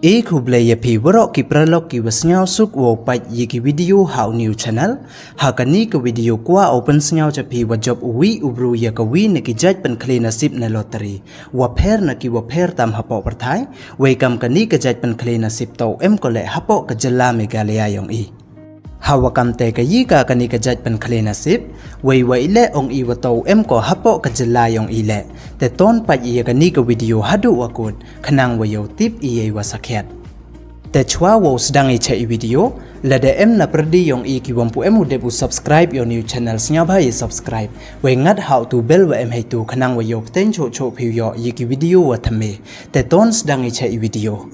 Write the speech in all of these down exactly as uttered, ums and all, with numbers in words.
E khublei ya phi waroh ki paralok ki wa sngewsuk wow pait ya ki video ha u new channel. Ha kani ka video kwah u pynsngew cha phi wa jop u wi u bru ya ka wi na ki jait pynkhle nasib na lottery, wa pher na ki wa pher tam hapoh pyrthai. Wei kam kani ka jait pynkhle nasib toh em ko leh hapoh ka jylla Meghalaya yong i. Ha wa kam te ka yi ka kani ka jait pynkhle nasib, wei wa i leh ong i wa toh em ko hapoh ka jylla yong i leh. Te ton pait ya kani ka video haduh wa kut, khnang wa yow tip i ya i wa sakhiat. Te chwa wow sdang i cha i video, lada em na pyrdi yong i ki wam pu em u dep u subscribe ya u new channel, sngewbha ya subscribe. Wei ngat ha u tu bell wa em hei tu, khnang wa yow pteng choh choh phi u yoh ya ki video wa thymme. Te ton sdang i cha i video.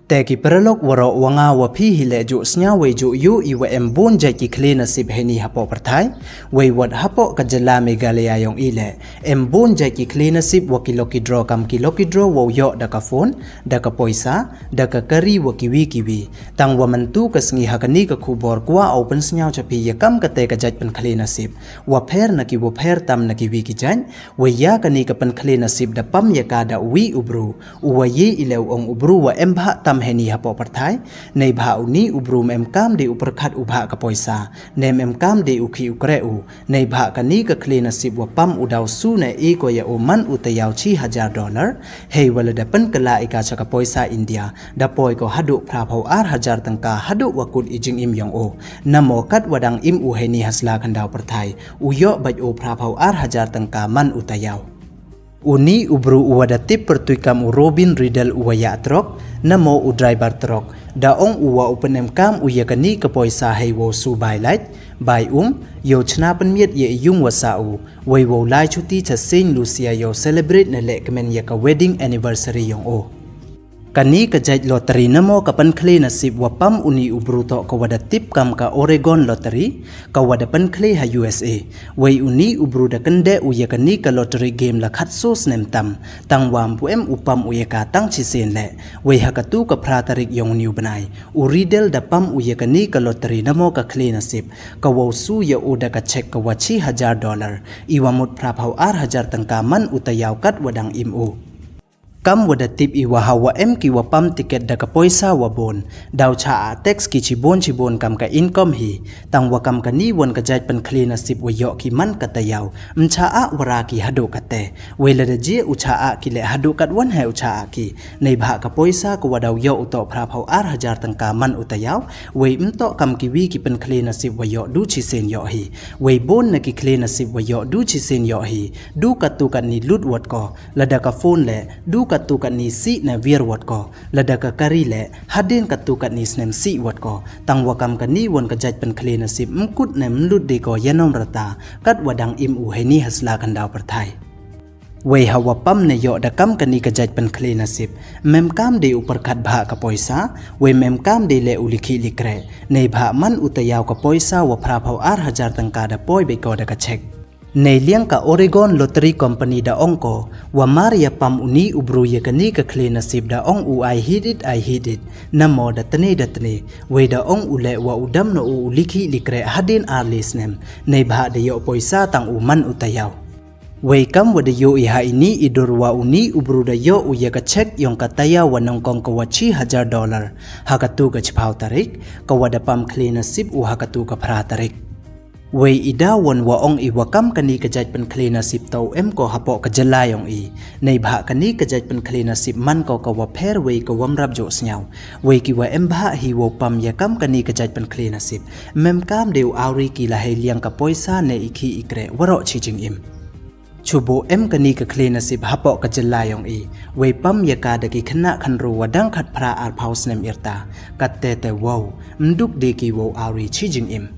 Te ki paralok waroh, wa nga wa phi hi leh juh sngew wei juh yoh i wa em bun jait ki khle nasib heini hapoh pyrthai. Wei wat hapoh ka jylla Meghalaya yong i leh em bun jait ki khle nasib wa ki lucky draw, kam ki lucky draw wow yoh da ka phone, da ka poisa, da ka kari wa ki wi ki wi. Tang wa mynta ka sngi ha kani ka khubor kwah u pynsngew cha phi ya kam kate ka jait pynkhle nasib, wa pher na ki wa pher tam na ki wi ki jait. Wei ya kani ka pynkhle nasib da pam ya ka da u wi u bru, u wa ye i leh u ong u bru wa em bhah tam heini hapoh pyrthai. Neibhah uni u bru em kam de u pyrkhat u bhah ka poisa, ne em kam de u khih u kreh u. Neibhah kani ka khle nasib wa pam u, daw su ne i ko ya u man u tayaw chi hajar dollar. Hei wa lada pynkylla i ka cha ka poisa India, da poi ko haduh phra phaw ar hajar tyngka haduh wa kut i jingim yong u. Namo kat wa dang im u heini ha sla khyndaw pyrthai, u yoh bait u phra phaw ar hajar tyngka man u tayaw. Uni u bru u wa da tip pyrtuit kam u Robin Riddle, u wa yah truck, namo u driver truck, da ong u wa u pynem kam u ya kani ka poisa hei wow su bai lait, bai um, yow chna pynmiat ya i yung wa sah u, wei wow lai chuti cha Saint Lucia yow celebrate ne leh kmen ya ka wedding anniversary yong u. Kani ka jait lottery namo ka pynkhle nasib wa pam uni u bru toh ka wa da tip kam ka Oregon Lottery, ka wa da pynkhle ha U S A. Wei uni u bru da kyndeh u ya kani ka lottery game la khatsaw snem tam, tang wa ym pu em u pam u ya ka tang chisien leh. Wei ha katu ka phra tarik yong uni u bnai, u Riddle da pam u ya kani ka lottery namo ka khle nasib, ka wow su ya u da ka cheque ka wa chi hajar dollar, i wa mut phra phaw ar hajar tyngka man u tayaw kat wa dang im u. Kam wa da tip i wa ha wa em ki wa pam ticket da ka poisa wa bun, daw chah ah tax ki chibun chibun kam ka income hi. Tang wa kam kani wan ka jait pynkhle nasib wa yoh ki man ka tayaw, ym chah ah wa ra ki haduh kate. Wei lada jia u chah ah ki leh haduh kat wan hei u chah ah ki. Neibhah ka poisa ka wa daw yoh u toh phra phaw ar hajar tyngka man u tayaw. Wei ym toh kam ki wi ki pynkhle nasib wa yoh du chisien yoh hi. Wei bun na ki khle nasib wa yoh du chisien yoh hi. Du katu katni lut wat ko. Lada ka phone leh, du katu katni sih ne wiar wat ko. Lada ka kari leh, hadien katu katni snem sih wat ko. Tang wa kam kani wan ka jait pynkhle nasib ym kut ne ym lut de ko yanom rta, kat wa dang im u heini ha sla khyndaw pyrthai. Wei ha wa pam ne yoh da kam kani ka jait pynkhle nasib, ym em kam de u pyrkhat bhah ka poisa, wei ym em kam de leh u likhih likreh. Neibhah man u tayaw ka poisa wa phra phaw ar hajar tyngka da poi beit ko da ka cheque. Neiliang ka Oregon Lottery Company da ong ko, wa mar ya pam uni u bru ya kani ka khle nasib da ong u, "I hit it, I hit it." Namo da tne da tne. Wei da ong u leh wa u dam noh u u likhih likreh hadien ar le snem. Neibhah da yoh poisa tang u man u tayaw. Wei kam wa da yoh i ha ini i dur wa uni u bru da yoh u ya ka cheque yong ka tayaw wa nyngkong ka wa chi hajar dollar ha katu ka chiphaw tarik, ka wa da pam khle nasib u ha katu ka phra tarik. Wei i daw wan wa ong i wa kam kani ka jait pynkhle nasib toh em ko hapoh ka jylla yong i. Neibhah kani ka jait pynkhle nasib man ko ka wa pher wei ka wa ym rap juh sngew. Wei ki wa em bhah hi wow pam ya kam kani ka jait pynkhle nasib, ym em kam de u awri ki la hei liang ka poisa ne i khih i kreh waroh chi jingim. Chubu em kani ka khle nasib hapoh ka jylla yong i, wei pam ya ka da ki khynnah khynru wa dang khatphra arphaw snem i rta. Kate te wow, ym duk de ki wow awri chi jingim.